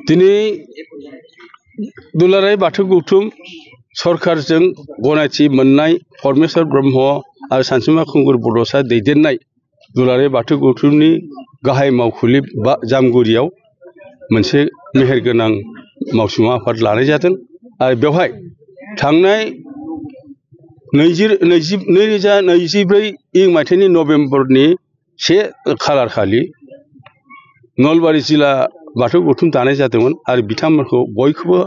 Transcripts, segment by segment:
दिनै दुलाराय बाथौ गौथुम सरकारजों गनायथि मोननाय परमेश्वर ब्रह्म आरो सानसुमा खुंगुर बड'सा दैदेननाय दुलाराय बाथौ गौथुमनि गाहाय मावखुलि जामगुरियाव मोनसे मेहेरगोनां मावसुमा आफाद लानाय जादों आरो बेवहाय थांनाय 2024 इं मायथाइनि नभेम्बरनि 1 खालार खालि नलबारि जिल्ला बाथौ गौथुम दानाय जादोंमोन आरो बिथांमोनखौ बयखौबो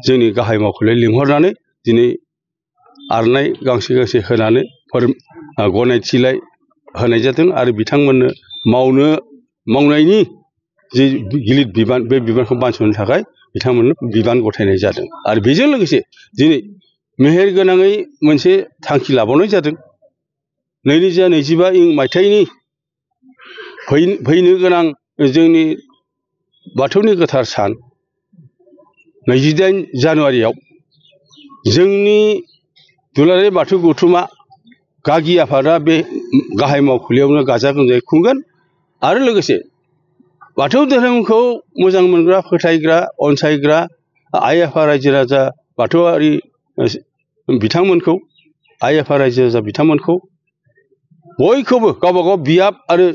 जोंनि गाहाय मावखुलियाव लिंहरनानै दिनै आर'नाइ गांसे गांसे होनानै गनायथिलाय होनाय जादों आरो बिथांमोननो मावनायनि जि गिलिर बिबान बे बिबानखौ बानस'नो थाखाय बिथांमोननो बिबान गथायनाय जादों आरो बेजों लोगोसे दिनै मेहेरगोनाङै मोनसे थांखि लाबावनाय जादों 2025 इं मायथाइनि फैनो गोनां जोंनि बाथौनि गोथार सान 28 जानुवारियाव जोंनि दुलाराय बाथौ गौथुमा गागि आफादा बे गाहाय मावखुलियावनो गाजा गोमजायै खुंगोन आरो लोगोसे बाथौ धोरोमखौ मोजां मोनग्रा फोथायग्रा अनसायग्रा आइ आफा रायजो राजा बाथौआरि बिथांमोनखौ आइ आफा रायजो राजा बिथांमोनखौ बयखौबो गावबा गाव बियाब आरो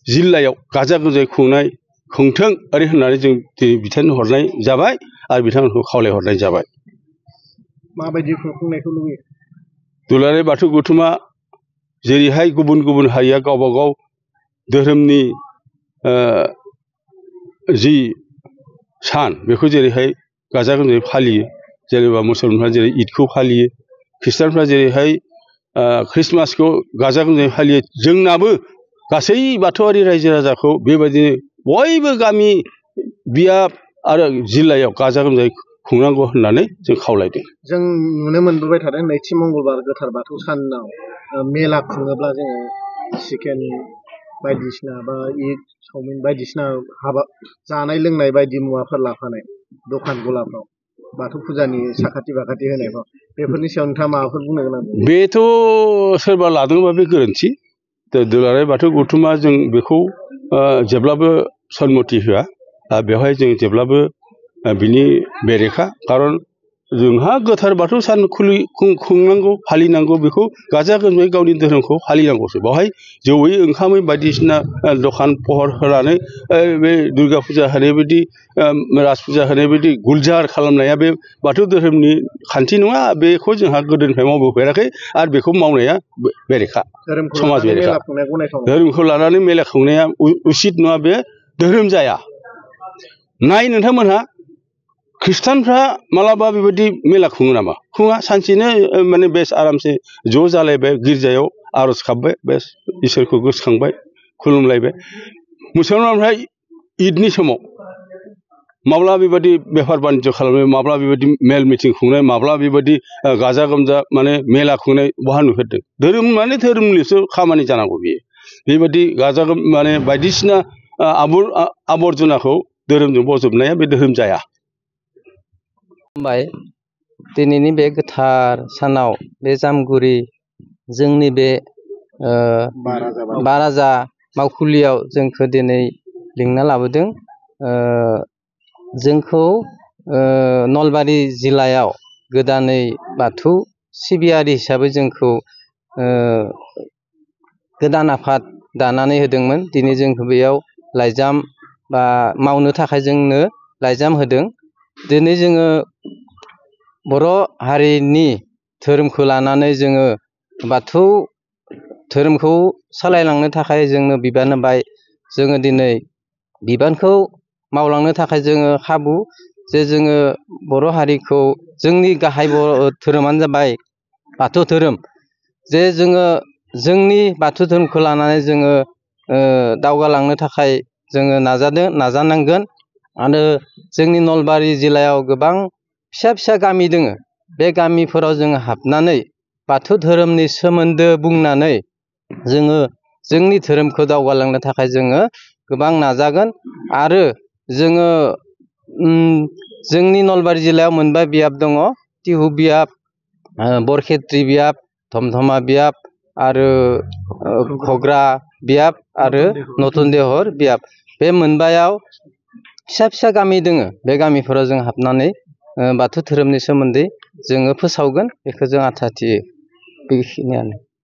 जिल्लायाव गाजा गोमजायै खुंथों ओरै होननानै जों बिथोन हरनाय जाबाय आरो बिथांमोनखौ खावलायहरनाय जाबाय। माबायदि खुंफुंनायखौ लुबैयो? दुलाराय बाथौ गौथुमा जेरैहाय गुबुन गुबुन हारिया गावबा गाव धोरोमनि जि सान बेखौ जेरैहाय गाजा गोमजायै फालियो जेनेबा मुसलमानफ्रा जेरै ईदखौ फालियो ख्रिस्टानफ्रा जेरैहाय ख्रिस्टमासखौ गाजा गोमजायै फालियो जोंनाबो गासै बाथौआरि रायजो राजाखौ बेबायदिनो बयबो गामि बियाब आरो जिल्लायाव गाजा गोमजायै खुंनांगौ होननानै जों खावलायदों। जों नुनो मोनबोबाय थादों नैथि मंगलबार गोथार बाथौ सानाव मेला खुङोब्ला जोङो चिकेन बायदिसिना बा ईद चावमिन बायदिसिना हाबा जानाय लोंनाय बायदि मुवाफोर लाफानाय दखान गलाफ्राव बाथौ फुजानि साखाथि बाखाथि होनायफ्राव बेफोरनि सायाव नोंथाङा माबाफोर बुंनो गोनां दं? बेथ' सोरबा लादोंबा बे गोरोन्थि। दुलाराय बाथौ गौथुमा जों बेखौ जेब्लाबो सन्मति होआ बेवहाय जों जेब्लाबो बिनि बेरेखा खारन जोंहा गोथार बाथौ सान खुंनांगौ फालिनांगौ बेखौ गाजा गोमजायै गावनि धोरोमखौ फालिनांगौसो बेवहाय जौयै ओंखामै बायदिसिना दखान पहर होनानै बे दुर्गा फुजा होनाय बायदि राज फुजा होनाय बायदि गुलजार खालामनाया बे बाथौ धोरोमनि खान्थि नङा बेखौ जोंहा गोदोनिफ्राय मावबोफेराखै आरो बेखौ मावनाया बेरेखा समाज बेरेखा धोरोमखौ लानानै मेला खुंनाया उचित नङा बे धोरोम जाया। नाय नोंथांमोनहा ख्रिस्टानफ्रा मालाबा बेबायदि मेला खुङो नामा? खुङा सानसेनो माने बेस आरामसे ज' जालायबाय गिर्जायाव आर'ज गाबबाय बेस इसोरखौ गोसोखांबाय खुलुमलायबाय। मुसलमानफ्रा ईदनि समाव माब्ला बेबायदि बेफार बानिज्य खालामनाय माब्ला बेबायदि मेल मिटिं खुंनाय माब्ला बेबायदि गाजा गोमजा माने मेला खुंनाय बहा नुफेरदों? धोरोम माने धोरोमनिसो खामानि जानांगौ बेयो बेबायदि गाजा माने बायदिसिना आबर्जनाखौ धोरोमजों बजबनाया बे धोरोम जाया। दिनैनि बे गोथार सानाव बे जामगुरि जोंनि बे बाराजा मावखुलियाव जोंखौ दिनै लिंना लाबोदों। जोंखौ नलबारि जिल्लायाव गोदानै बाथौ सिबियारि हिसाबै जोंखौ गोदान आफाद दानानै होदोंमोन। दिनै जोंखौ बेयाव लाइजाम बा मावनो थाखाय जोंनो लाइजाम होदों। दिनै जोङो बर' हारिनि धोरोमखौ लानानै जोङो बाथौ धोरोमखौ सालायलांनो थाखाय जोंनो बिबान होबाय। जोङो दिनै बिबानखौ मावलांनो थाखाय जोङो खाबु जे जोङो बर' हारिखौ जोंनि गाहाय धोरोमानो जाबाय बाथौ धोरोम जे जोङो जोंनि बाथौ धोरोमखौ लानानै जोङो दावगालांनो थाखाय जोङो नाजानांगोन आरो जोंनि नलबारि जिल्लायाव गोबां फिसा फिसा गामि दङ बे गामिफोराव जोङो हाबनानै बाथौ धोरोमनि सोमोन्दो बुंनानै जोङो जोंनि धोरोमखौ दावगालांनो थाखाय जोङो गोबां नाजागोन आरो जोङो जोंनि नलबारि जिल्लायाव मोनबा बियाब दङ टिहु बियाब बरखेत्रि बियाब धमधमा बियाब आरो घग्रा बियाब आरो नतन देहर बियाब बे मोनबायाव फिसा फिसा गामि दोङो बे गामिफोराव जों हाबनानै बाथौ धोरोमनि सोमोन्दै जोङो फोसावगोन बेखौ जों आसा थियो बेखिनियानो।